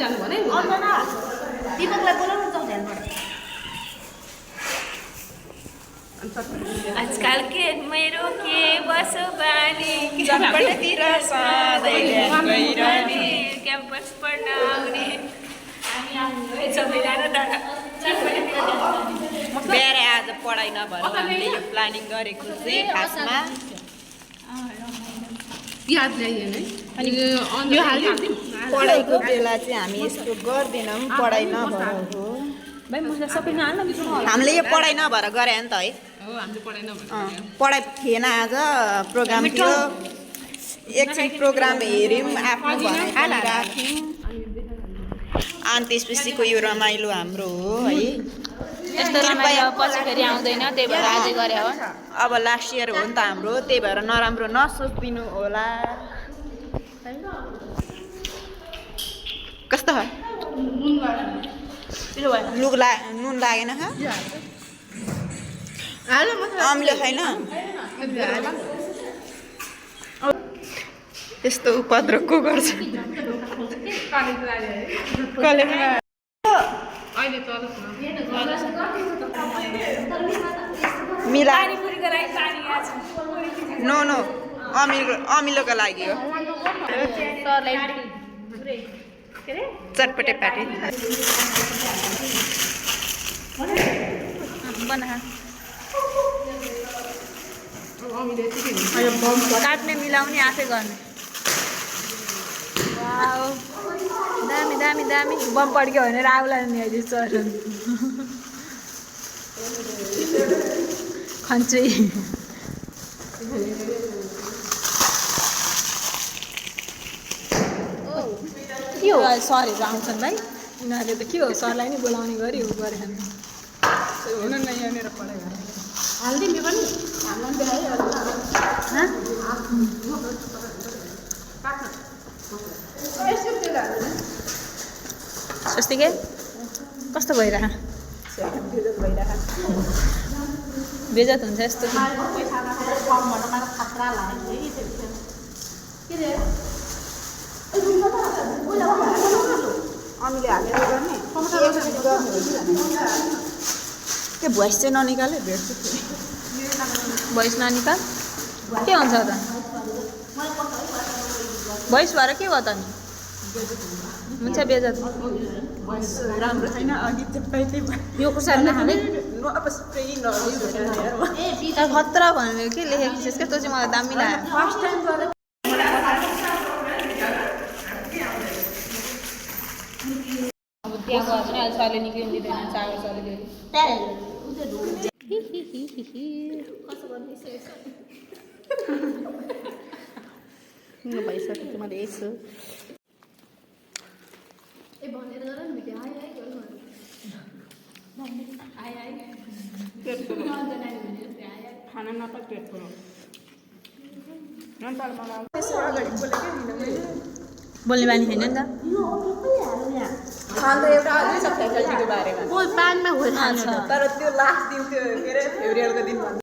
जानु भने दीपकलाई बोलाउनु त ध्यानबाट आजकल के मेरो के बसो बानी चटपटतिर सधैँ ध्यान गइरहने क्याम्पस पढ्न आउने हामी सबैजना तर चटपटतिर बिहारै आज पढाइ नभएर हामीले यो प्लानिङ गरेको चाहिँ खासमा याद ल्याइएन है अनि यो पढाइको बेला चाहिँ हामी यस्तो गर्दैनौँ पढाइ नभएर हो हामीले यो पढाइ नभएर गरे नि त है हामीले पढाइ नभएर पढाइ थिएन आज प्रोग्राम थियो एकछिन प्रोग्राम हेऱ्यौँ आफ्नो भनाइ राख्यौँ अनि त्यसपछिको यो रमाइलो हाम्रो हो है यस्तो रमाइलो पछि फेरि आउँदैन त्यही भएर आजै गरे हो अब लास्ट इयर हो नि त हाम्रो त्यही भएर नराम्रो नसोचिदिनु होला कस्तो नुन लागेन अमिलो छैन यस्तो उपद्रो को गर्छ मिला नो नो अमिलोको लागि हो चटपटे प्याटी काट्ने मिलाउने आफै गर्ने दामी दामी दामी बम पड्क्यो भने राहुलाई नि अहिले चढ खन्चै के हो सरहरू आउँछन् भाइ यिनीहरूले त के हो सरलाई नै बोलाउने गरी हो गरे हुन न यहाँनिर पढाइ हाल्दिने पनि स्वस्तिके कस्तो भइरह बेजत हुन्छ यस्तो त्यो भोइस चाहिँ ननिकाले भेट्छु भोइस ननिकाल के हुन्छ त भोइस भएर के हो त नि हुन्छ बेजत राम्रो छैन अघि यो खुर्सानी नखाने खतरा भनेर के लेखेको थिएस् क्या तँ चाहिँ मलाई दामी लाग्यो फर्स्ट टाइम अब त्यहाँ गयो भने अहिले सरले निक्लिनु दिँदैन चारो सरले भइसक्यो मैले यसो खाना नपाइ पेट पुरो बोल्ने बानी छैन नि त खान त एउटा अझै छ फ्याकल्टीको बारेमा पानमा तर त्यो लास्ट दिन त्यो के अरे फेब्रुअरीको दिन